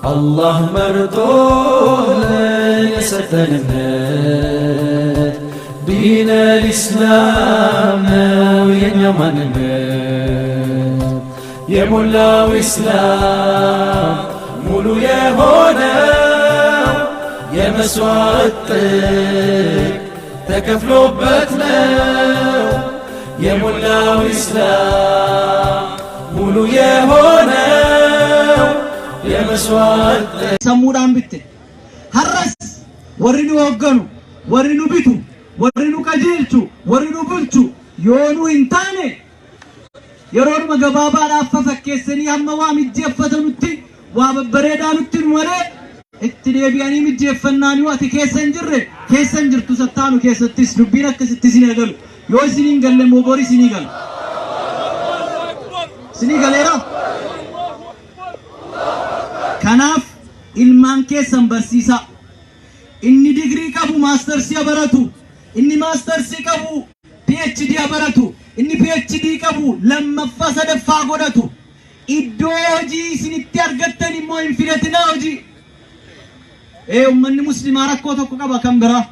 አላህ መርጦ ለን የሰጠን እምነት ዲነል ኢስላም ነው የኛ ማንነት። የሞላው ኢስላም ሙሉ የሆነው የመስዋዕት ጥግ ተከፍሎበት ነው። የሞላው ኢስላም ሙሉ የሆነው የመስዋዕት Sammuudhaan bitte. Har'as warri nu hoogganu, warri nu bitu, warri nu qajeelchu, warri nu bulchu yoo nu hin taane, yeroodhuma gabaabaadhaaf fafakkeessanii hamma waa mijjeeffatanutti waa babbareedaa nutti nu malee, itti deebi'anii mijjeeffannaan yoo ati keessa hin jirre, keessa hin jirtu sattaanu keessattis dubbiin akkasitti isin eegalu. Yoo isin hin galle immoo bori isinii gala. Isinii galeera. Kanaaf ilmaan keessan barsiisaa. Inni digirii qabu maastarsii baratu. Inni maastarsii qabu PhD baratu. Inni PhD qabu lammaffaa sadaffaa godhatu. Iddoo hojii isinitti argattan immoo hin filatinaa hojii. Ee, uummanni musliimaa rakkoo tokko qaba kan biraa.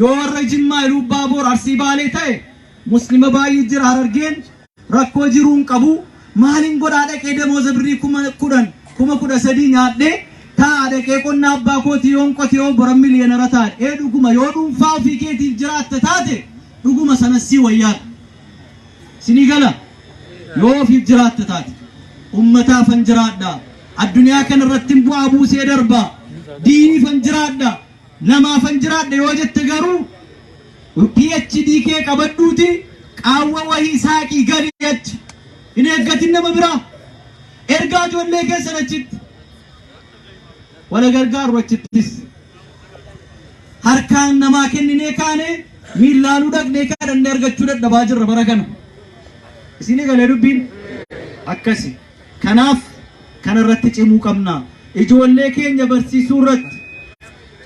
Yoo warra Jimmaa, Iluu Abbaaboor, Arsii, Baalee ta'e, muslima baay'ee jira. Harargeen rakkoo jiruu hin qabu. Maaliin godhaa, dhaqee damooza birrii 10,000, 13,000 nyaadhee taa'a, dhaqee qonna abbaa kootii yoon qote yoo bora miliyoonara ta'a. Ee, dhuguma, yoo dhuunfaa ofii keetiif jiraatte taate, dhuguma sanassii wayyaadha. Sinii gala? Yoo ofiif jiraatte taate, ummataafan jiraadha, addunyaa kana irratti bu'aa buusee darba, diiniifan jiraadha, namaafan jiraadha yoo jette garuu, PhD kee qabadhuuti qaawwa wahii saaqii gadi achi hin eeggatin nama biraa. Ergaa ijoollee keessan achitti wala gargaaru. Achittis harkaan namaa kenninee kaane, miillaanuu dhaqnee kadhannee argachuu dadhabaa jirra bara kana. Isinii galee dubbiin akkasi. Kanaaf kana irratti cimuu qabna. Ijoollee keenya barsiisuu irratti,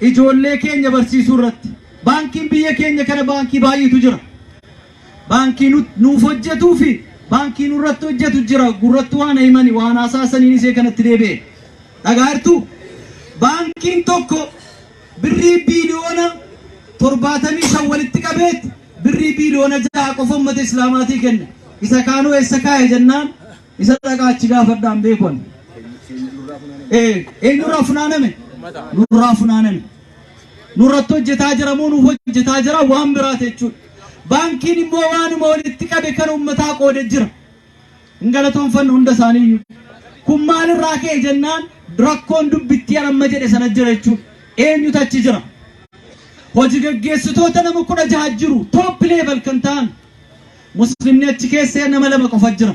ijoollee keenya barsiisuu irratti. Baankiin biyya keenya kana baankii baay'eetu jira. Baankii nuuf hojjetuu fi baankii nurratti hojjetu jira. Gurratti waan himani waan hasaasaniin isee kanatti deebi'e. Dhagaa jirtu? Baankiin tokko birrii biiliyoona 75 walitti qabeet birrii biiliyoona 6 qofa uummata islaamaatii kenne. Isa kaanuu eessa kaa'e jennaan, isa dhaqaa achi gaafadhaan beekon. Eenyurraa funaaname? Nurraa funaaname. Nurratti hojjetaa jira moo nuuf hojjetaa jira? Waan biraati jechuudha. Baankiin immoo waanuma walitti qabe kan uummataa qoode jira. Hin galatoonfannu hunda isaaniiyyuu. Kun maalirraa ka'e jennaan, rakkoon dubbittii amma jedhe sana jira jechuudha. Eenyutu achi jira? Hojii gaggeessitoota nama 16 jiru, top level kan ta'an. Muslimni achi keessa nama lama qofa jira.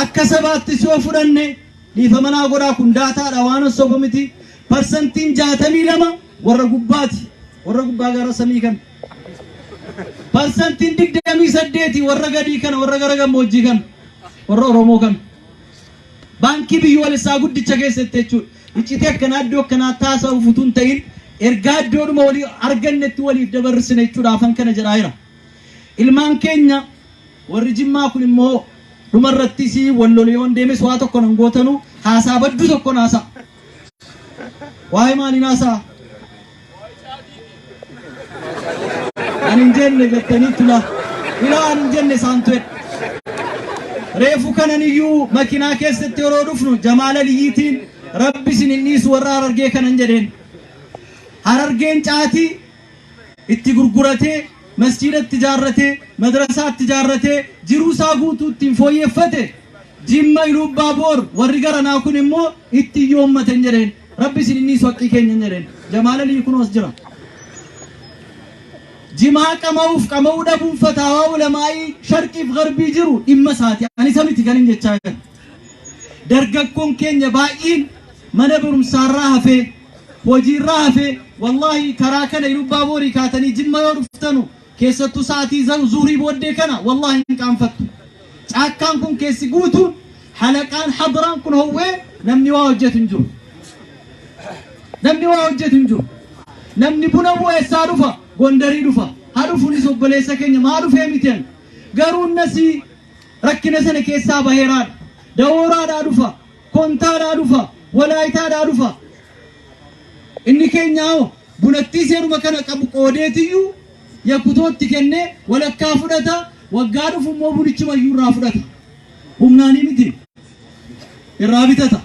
Akka sabaattis yoo fudhanne, dhiifama naa godhaa, kun daataadha, waan soba miti. Parsantiin 62 warra gubbaati. Warra gubbaa gara samii kana. Parsantiin 28 warra gadii kana, warra gara gammoojjii kana, warra Oromoo kana. Baankii biyyoolessaa guddicha keessatti jechuudha. Iccitii akkanaa iddoo akkanaa taasisuuf utuu hin ta'in, ergaa iddoodhuma walii argannetti waliif dabarsine jechuudha, afan kana jedhaa jira. Ilmaan keenya warri Jimmaa kun immoo dhumarrattis wal yoon deemes waa tokko nan gootanu, haasaa badduu tokko naasaa. Waa'ee maaliin haasaa? Ani hin jenne jettanii tula. Ilaa, ani hin jenne, isaantu jedhe. Reefu kanan iyyuu makinaa keessatti yeroo dhufnu Jamaala Liyyiitiin, "Rabbi isin hin dhiisu warra Harargee kanan," jedheen. Harargeen caatii itti gurguratee, masjiidatti ijaarratee, madrasaatti ijaarratee, jiruu isaa guutuu ittiin fooyyeffate. Jimma, Iluubbaa Boor, warri garanaa kun immoo itti yoommatan jedheen. "Rabbi isin hin dhiisu haqqii keenya," jedheen. Jamaala Liyyi kunoos jira. Jimaa qama'uuf qama'uu dhabuun fataawaa ulamaa'ii sharqiif garbii jiru dhimma isaati. Ani isa miti kan hin jechaa jiru. Dargaggoon keenya baay'een mana barumsaarraa hafee, hojiirraa hafee, wallaahi karaa kana Ilubbaa Boorii kaatanii Jimma yoo dhuftanu, keessattuu sa'aatii zuhurii booddee kana, wallaahi hin qaanfattu. Caakkaan kun keessi guutuun, halaqaan hadraan kun howwee, namni waa hojjetu hin jiru. Namni waa hojjetu hin jiru. Namni buna bu'eessaa dhufa, Gondarii dhufa. Haa dhufuunis obboleessa keenya, maa dhufee miti ani. Garuu nasii rakkina sana keessaa baheeraadha. Dawooraadhaa dhufa. Kontaadhaa. Walaayitaadhaa dhufa. Inni keenya hoo bunattii seeruma kana qabu qoodeetiyyuu yakutootti kennee walakkaa fudhata. Waggaa dhufu immoo bunichumayyuu irraa fudhata. Humnaanii miti. Irraa bitata.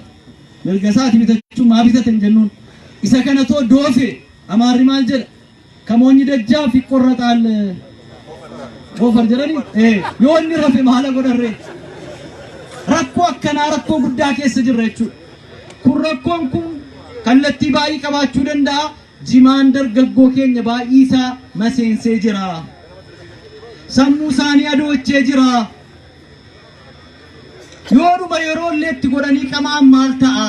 Mirga isaati bitachuu maa bitata hin jennuun. Isa kana too doofe Amaarri maal jedha? ከሞኝ ደጃፍ ይቆረጣል ጎፈር jedhani yoo inni rafe maala godharree rakkoo akkanaa rakkoo guddaa keessa jirra jechuudha. Kun rakkoon kun kallattii baay'ee qabaachuu danda'a. Jimaan dargaggoo keenya baay'ee isaa maseensee jira. Sammuu isaanii adoochee jira. Yoodhuma yeroo illee itti godhanii qamaan maal ta'a?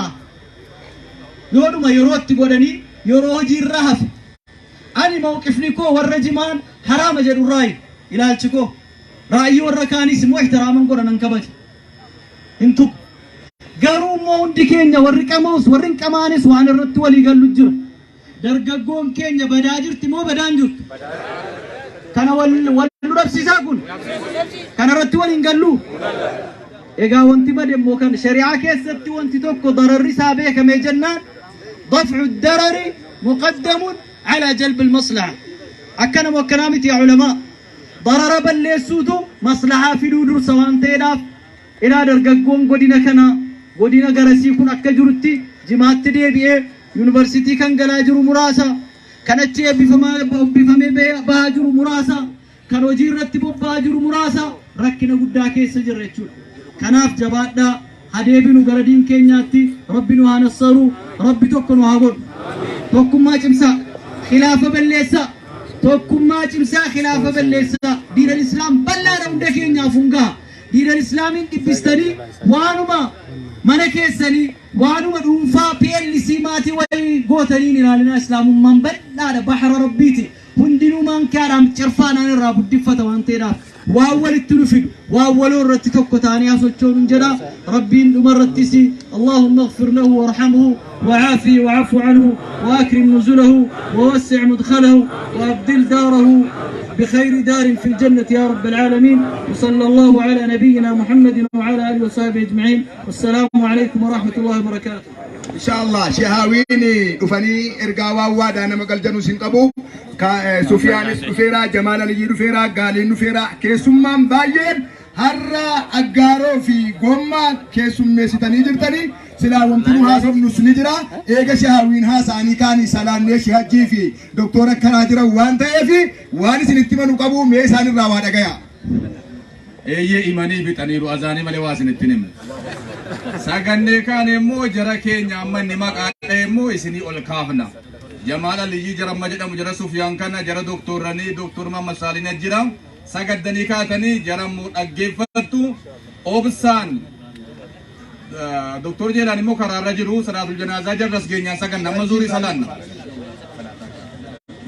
Yoodhuma yeroo itti godhanii yeroo hojiirra hafe. Ani mawqifni koo warra jimaan haraama jedhurraayi ilaalchi koo. Ra'ayyii warra kaaniis immoo ihtiraaman godha nan kabaja. Hin tuqu. Garuu immoo hundi keenya warri qamaus warri hin qamaanis waan irratti walii gallu jira. Dargaggoon keenya badaa jirti moo badaan jirtu? Kana wal wal nu dhabsiisaa kun? Kana irratti wal hin gallu? Egaa wanti bade immoo kan shari'aa keessatti wanti tokko dararri isaa beekamee jennaan دفع الضرر مقدم على جلب المصلحة. Akkana moo akkanaa miti yaa ulamaa? Darara balleessuutu maslahaa fiduu dursa waan ta'eedhaaf ilaa dargaggoon godina kana godina garasii kun akka jirutti jimaatti deebi'ee yuunivarsiitii kan galaa jiru muraasa, kan achi eebbifamee bahaa jiru muraasa, kan hojii irratti bobba'aa jiru muraasa. Rakkina guddaa keessa jirra jechuudha. Kanaaf jabaadhaa hadeebinu gara diin keenyaatti. Rabbi nu haa nassaru, Rabbi tokko nu haa godhu. Tokkummaa cimsaa, khilaafa balleessaa. Tokkummaa cimsaa, khilaafa balleessaa. Diinal Islaam bal'aadha, hunda keenyaaf hungaa. Diinal Islaamiin dhibbistanii waanuma mana keessanii waanuma dhuunfaa PLC maatii wayii gootaniin ilaalinaa. Islaamummaan bal'aadha, bahara Rabbiiti. Hundinuu maankaadhaan cirfaanaan irraa buddiffata waan ta'eedhaaf waan walitti nu fidu waan waloo irratti tokko ta'anii hasochoonuun jedha. Rabbiin dhuma irrattis اللهم اغفر له وارحمه وعافه وعفو عنه وأكرم نزله ووسع مدخله وأبدل داره بخير دار في الجنة يا رب العالمين. وصلى الله على نبينا محمد وعلى آله وصحبه أجمعين، والسلام عليكم ورحمة الله وبركاته. Inshallah shehaawiin dhufanii ergaa waan waadaa nama galjanus hin qabu. Sufiyaanis dhufeera, Jamaal Aliyyii dhufeera, Gaaliin dhufeera. Keessummaan baay'een har'a Aggaaroo fi Gommaa keessummeessitanii jirtanii. Silaa wanti nu haasofnus ni jira. Eega shehaawiin haasa'anii kaanii salaannee shehajjii fi doktora karaa jiran waan ta'eef waan isinitti manu qabu mee isaanirraa waa dhagaya. Eeyyee, imanii fixaniiru, azaanii malee waa isinitti himne. Sagannee kaan immoo jara keenya amma inni maqaa dha'e immoo isinii ol kaafna. Jamaal Aliyyii jara amma jedhamu, jara Sufyaan kana, jara doktorranii, doktor Mamma Saalina jira. Sagaddanii kaatanii jara immoo dhaggeeffattu. Obsaan doktor Jeelaan immoo karaarra jiru, salaatul janaazaa jarras geenyaan saganna amma zuurii salaanna.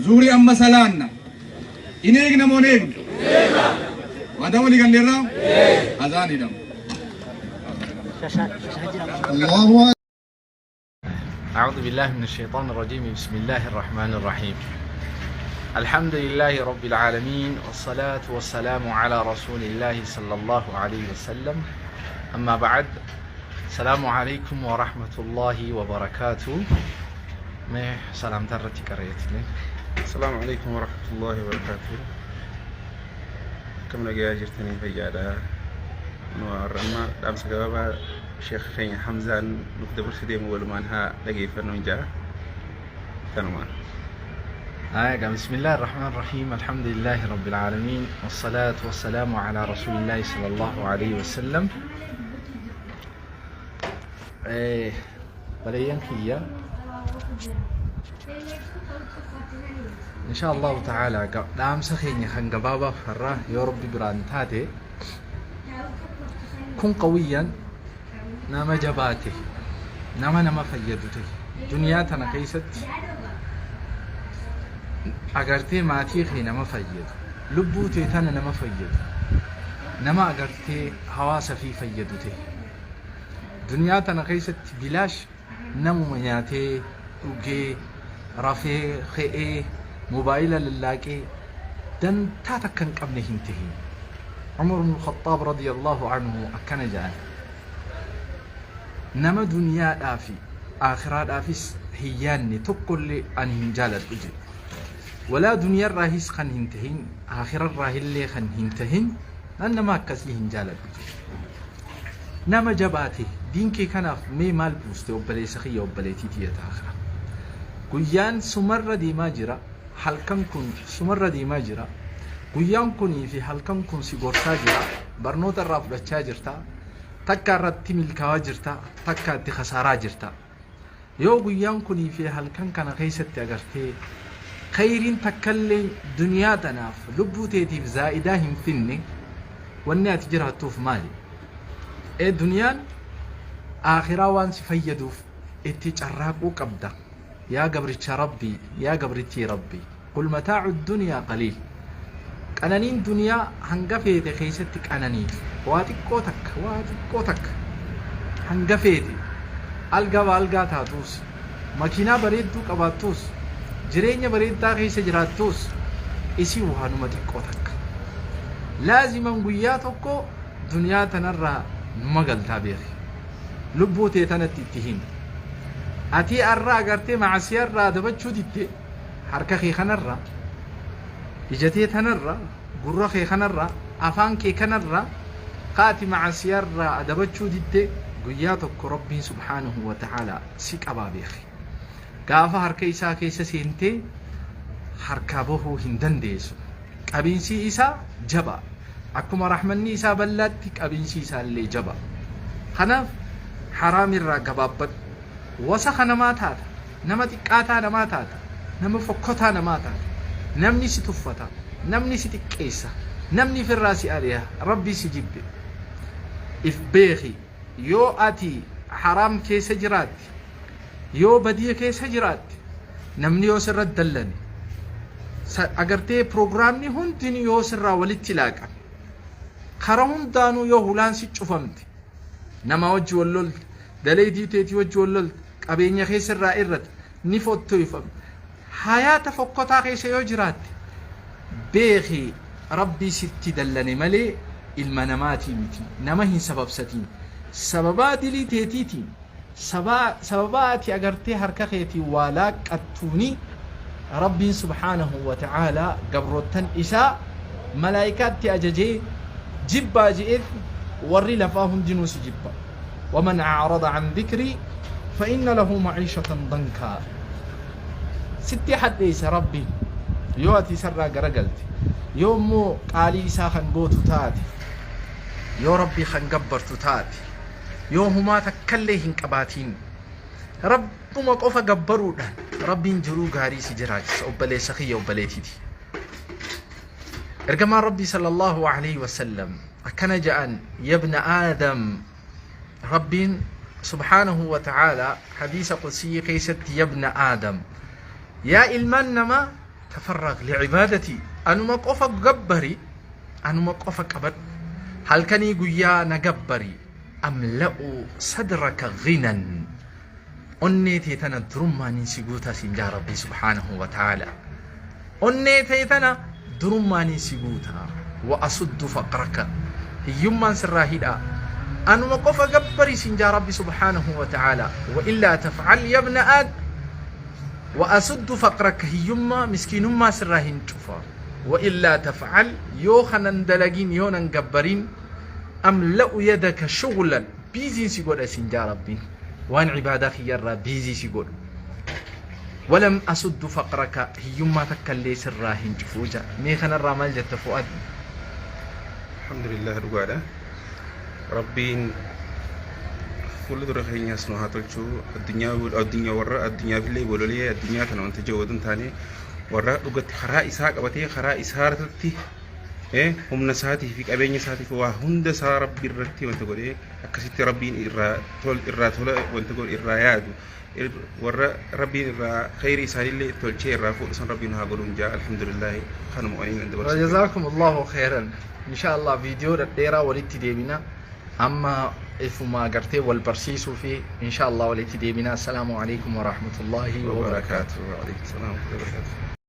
Zuurii amma salaanna. In eegna moo hin eegnu? Waadaa walii galleerraa? Azaaniidha. Allahu أعوذ بالله من الشيطان الرجيم، بسم الله الرحمن الرحيم، الحمد لله رب العالمين، والصلاة والسلام على رسول الله صلى الله عليه وسلم، أما بعد، السلام عليكم ورحمة الله وبركاته. ما سلام ترتي كريتني. السلام عليكم ورحمة الله وبركاته. Akkam nagayaa jirtanii? Fayyaadha. Nu har'a amma dhaamsa gabaabaa Sheekh keenya Hamzaan nuuf dabarsuu deemu walumaan haa dhageeffannu jaa kanumaan. آه بسم الله الرحمن الرحيم، الحمد لله رب العالمين، والصلاة والسلام على رسول الله صلى الله عليه وسلم. إيه بليان كيا إن شاء الله تعالى dhaamsa keenya kan gabaabaa har'a yoo Rabbi biraan taate kun قويا nama jabaate, nama nama fayyadu ta'e, duniyaa tana keessatti agartee maatii kee nama fayyadu, lubbuu tee tana nama fayyadu, nama agartee hawaasa fi fayyadu ta'e. Duniyaa tana keessatti bilaash namuma nyaatee, dhugee, rafee, ka'ee, mobaayila lallaaqee dantaa takka hin qabne hin tahin. Umar ibn Khattaab رضي الله عنه akkana jedhan: nama duniyaadhaa fi aakhiraadhaafis hin yaanne tokkollee ani hin jaaladhu jedhe. Walaa duniyarraahis kan hin tahin aakhirarraahillee kan hin tahin an nama akkasii hin jaaladhu jedhe. Nama jabaate diin kee kanaaf mee maal buuste obboleessa kiyya obboleettii tiyya ta aakhira. Guyyaan sumarra deemaa jira halkan kun sumarra deemaa jira guyyaan kunii fi halkan kun si gorsaa jira barnoota irraa fudhachaa jirta takka irratti milkaawaa jirta takka itti khasaaraa jirta. Yoo guyyaan kunii fi halkan kana keessatti agartee khayriin takkalleen duniyaa tanaaf lubbuu teetiif zaa'idaa hin finne wanni ati jiraattuuf maali? Ee duniyaan aakhiraa waan si fayyaduuf itti carraaquu qabda. Yaa gabricha Rabbii, yaa gabrittii Rabbii. Qul mataa'u duniyaa qaliil. Qananiin duniyaa hanga feete keessatti qananiitu. Waa xiqqoo takka, waa xiqqoo takka. Hanga feete algaa ba algaa taatuus, makiinaa bareedduu qabaattuus, jireenya bareeddaa keessa jiraattuus isiin waanuma xiqqoo takka. Laaziman guyyaa tokko duniyaa tanarraa numa galtaa beeki. Lubbuu tee tanatti itti himi. Atii arra agartee ma'asiyarraa adabachuu didde harka kee kanarra, ija tee tanarra, gurra kee kanarra, afaan kee kanarra ka ati ma'asiyarraa adabachuu didde guyyaa tokko Rabbiin subhaanahu wa ta'aalaa si qabaa beeki. Gaafa harka isaa keessa seentee harkaa bahuu hin dandeessu. Qabiinsi isaa jaba. Akkuma rahmanni isaa ballaatti qabiinsi isaallee jaba. Kanaaf haraamirraa gabaabbadhu. Wasakha namaa taata. Nama xiqqaataa namaa taata. Nama fokkotaa namaa taata. Namni si tuffata. Namni si xiqqeessa. Namni ifirraa si ari'a. Rabbi si jibbe. If beeki. Yoo ati haraam keessa jiraatte, yoo badii keessa jiraatte, namni yoo sirra dallane, agartee piroogiraamni hundinuu yoo sirraa walitti laaqame, kara hundaanuu yoo hulaan si cufamte, nama wajji wal lolte, daleeydii teetii wajji wal lolte, qabeenya kee sirraa irrate, ni fottoyfamte. Hayaata fokkotaa keessa yoo jiraatte, beeki Rabbii sitti dallane malee ilma namaatii miti. Nama hin sababsatiin. Sababaa dilii teetiitiin, sababaa ati agartee harka keetiin waa laaqqattuuni Rabbiin subhaanahu wa ta'aalaa gabroottan isaa malaayikaatti ajajee jibbaa je'eef warri lafaa hundinuu si jibba. Waman a'rada an dhikrii fa inna lahu ma'iishatan dankaa. Sitti hadheessa Rabbiin yoo ati isarraa garagalte, yoo immoo qaalii isaa kan gootu taate, yoo Rabbii kan gabbartu taate, yoo humaa takkallee hin qabaatiin Rabbuma qofa gabbaruudhaan Rabbiin jiruu gaarii si jiraachisa obboleessa kiyya obboleetiiti. Ergamaan Rabbii sallallahu alaihi wasallam akkana ja'an yabna Aadam Rabbiin subhaanahu wa ta'ala hadiisa qudsiyyi keessatti yabna Aadam yaa ilmaan namaa tafarraq li'ibaadatii anuma qofa gabbari anuma qofa qabadhu halkanii guyyaa na gabbari amla'u sadraka ghinan onnee tee tana durummaaniin si guutaa siin jaa Rabbii subhaanahu wa ta'ala onnee tee tana durummaaniin si guutaa wa asuddu faqraka hiyyummaan sirraa hidhaa anuma qofa gabbari siin jaa Rabbi subhaanahu wa ta'ala wa illaa taf'al yabna aad wa asuddu faqraka hiyyummaa miskiinummaa sirraa hin cufa wa illaa taf'al yoo kanan dalagin yoo nan gabbarin amla'u yadaka shughlan biiziin si godha siin jaa Rabbiin waan ibaadaa kiyyarraa biizii si godhu walam asuddu faqraka hiyyummaa takka illee sirraa hin cufuu jaa mee kanarraa maal jetta Fu'aad? Alhamdulillah dhugaadha. Rabbiin fuula dura keenyaas nu haa tolchu addunyaa addunyaa warra addunyaafillee bololee addunyaa tana wanta jiru hin taane warra dhugatti karaa isaa qabatee karaa isaa irratti humna isaatii fi qabeenya isaatii fi waa hunda isaa rabbi irratti wanta godhee akkasitti rabbiin irraa tol irraa tola wanta godhe irraa yaadu warra rabbiin irraa khayrii isaaniillee tolchee irraa fuudhu san rabbiin haa godhuun jaa alhamdulillaahi kanuma waliin nan dabarsu. Jazakum Allahu khairan. Insha Allah viidiyoo dhadheeraa walitti deebina. Amma ifuma agartee wal barsiisuu fi insha Allah walitti deebina. Assalaamu alaikum wa rahmatullahi wa barakaatuh. Wa alaikum salaam wa rahmatullahi wa barakatuh.